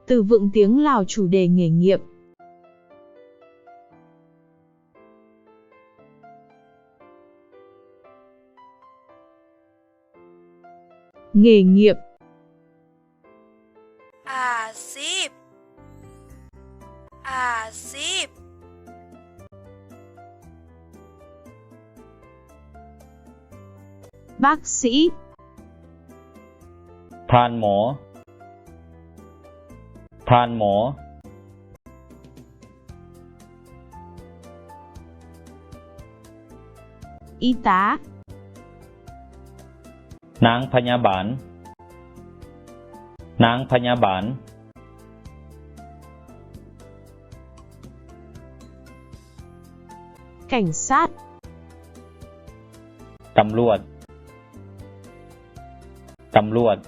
Từ vựng tiếng Lào chủ đề nghề nghiệp. Nghề nghiệp. ອາຊີບ ອາຊີບ Bác sĩ. ທ່ານໝໍ ທ່ານໝໍ. Y tá. ນາງພະຍາບານ ນາງພະຍາບານ. Cảnh sát. ຕຳຫຼວດ ຕຳຫຼວດ.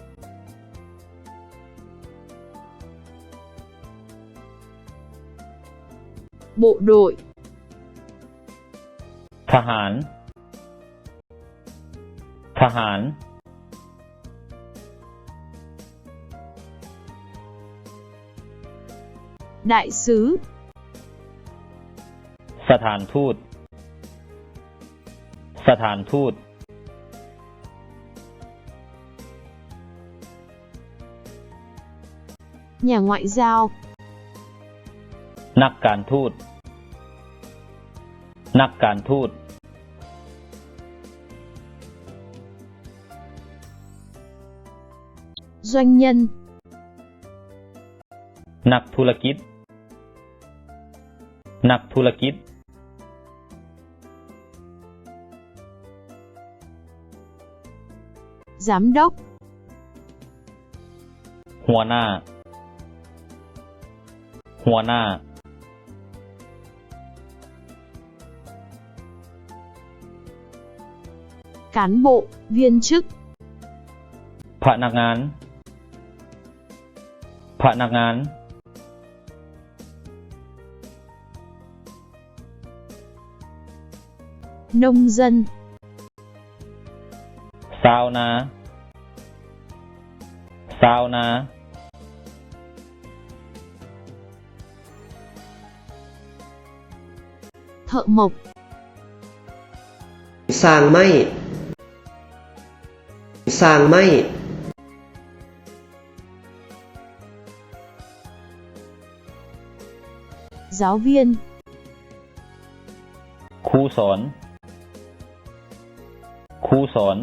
Bộ đội. ທະຫານ ທະຫານ. Đại sứ. ສະຖານທູດ ສະຖານທູດ. Nhà ngoại giao. ນັກການທູດ ນັກການທູດ. Doanh nhân. ນັກທຸລະກິດ ນັກທຸລະກິດ. Giám đốc. ຫົວໜ້າ ຫົວໜ້າ. Cán bộ, viên chức. ພະນັກງານ ພະນັກງານ. Nông dân. ຊາວນາ ຊາວນາ. Thợ mộc. ຊ່າງໄມ້ ຊ່າງໄມ້. Giáo viên. ຄູສອນ ຄູສອນ.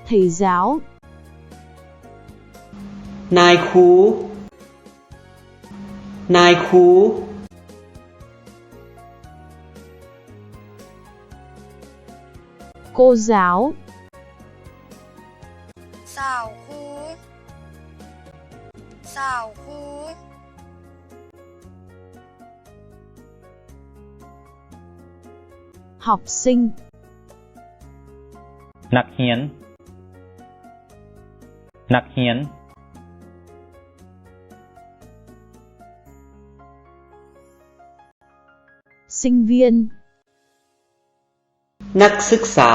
Thầy giáo. ນາຍຄູ ນາຍຄູ. Cô giáo. ສາວຄູ ສາວຄູ. Học sinh. ນັກຮຽນ ນັກຮຽນ. Sinh viên. ນັກສຶກສາ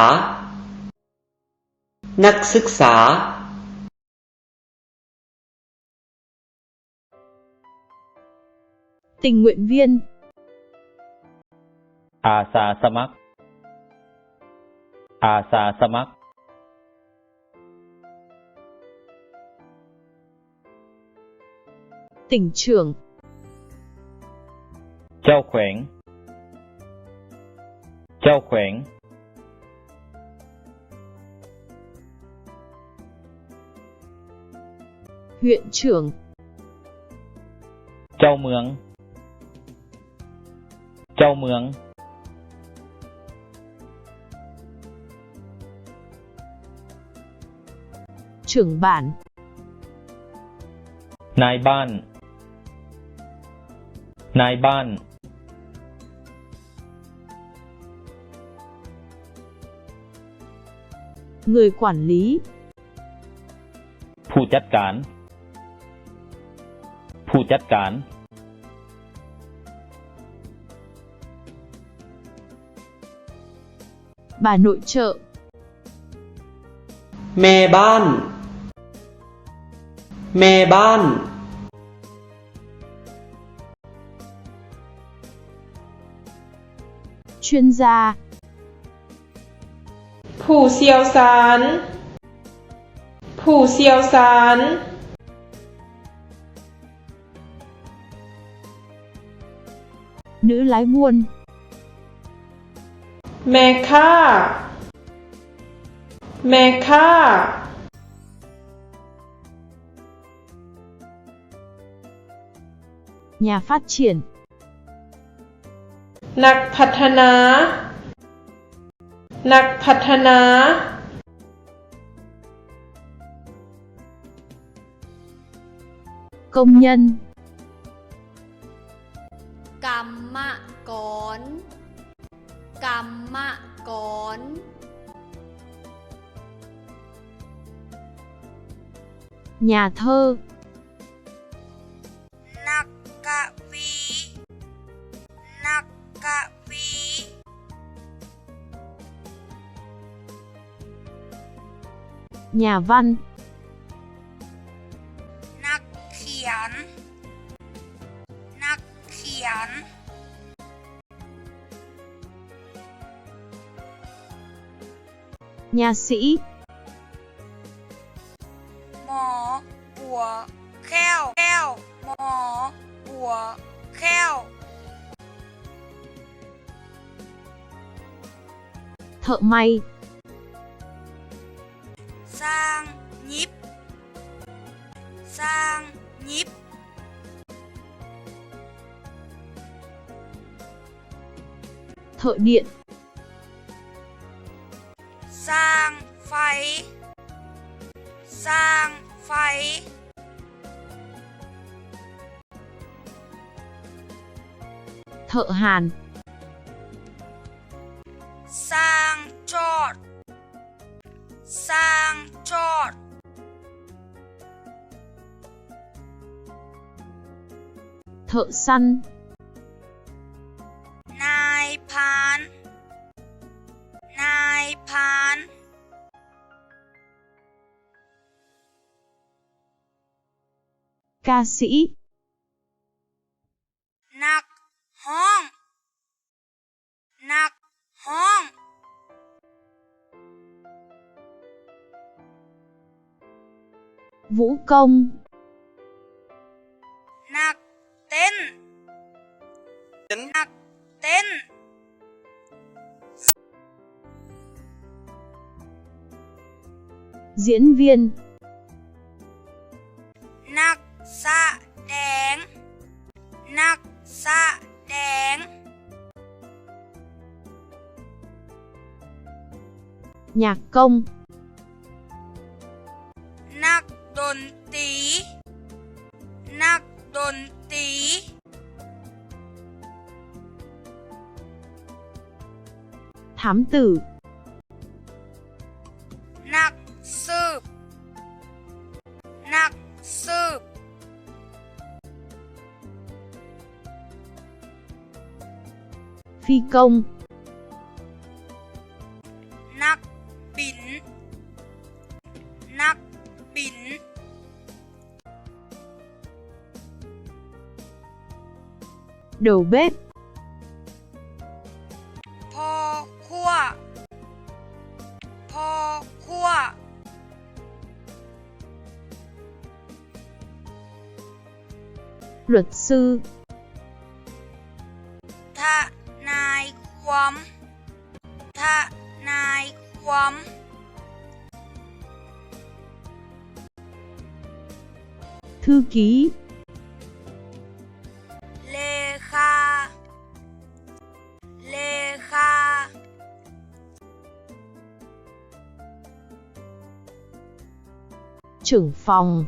ນັກສຶກສາ. Tình nguyện viên. ອາສາສະໝັກ ອາສາສະໝັກ. Tỉnh trưởng. ເຈົ້າແຂວງ ເຈົ້າແຂວງ. Huyện trưởng. ເຈົ້າເມືອງ ເຈົ້າເມືອງ. Trưởng bản. ນາຍບ້ານ ນາຍບ້ານ. Người quản lý. ຜູ້ຈັດການ ຜູ້ຈັດການ. Bà nội trợ. ແມ່ບ້ານ ແມ່ບ້ານ chuyên gia ຜູ້ຊ່ຽວຊານ ຜູ້ຊ່ຽວຊານ 女来问 ແມ່ຄ້າ ແມ່ຄ້າ nhà phát triển ນັກພັດທະນາ ນັກພັດທະນາ công nhân ກຳມະກອນ ກຳມະກອນ nhà thơ ນັກກະວີ ນັກກະວີ nhà văn ນັກຂຽນ ນັກຂຽນ nhà sĩ ໝໍປົວແຂ້ວ ແຂ້ວ ໝໍປົວແຂ້ວ thợ may ຊ່າງຫຍິບ ຊ່າງຫຍິບ thợ điện ຊ່າງໄຟ ຊ່າງໄຟ thợ hàn ຊ່າງຈອດ ຊ່າງຈອດ thợ săn ນາຍພານ ນາຍພານ ca sĩ ນັກຮ້ອງ ນັກຮ້ອງ vũ công ນັກເຕັ້ນ ນັກເຕັ້ນ diễn viên ນັກສະແດງ ນັກສະແດງ nhạc công ນັກດົນຕີ ນັກດົນຕີ thám tử ນັກສືບ ນັກສືບ phi công ນັກບິນ ນັກບິນ đầu bếp ພໍ່ຄົວ ພໍ່ຄົວ luật sư ທະນາຍຄວາມ ທະນາຍຄວາມ thư ký ເລຂາ ເລຂາ trưởng phòng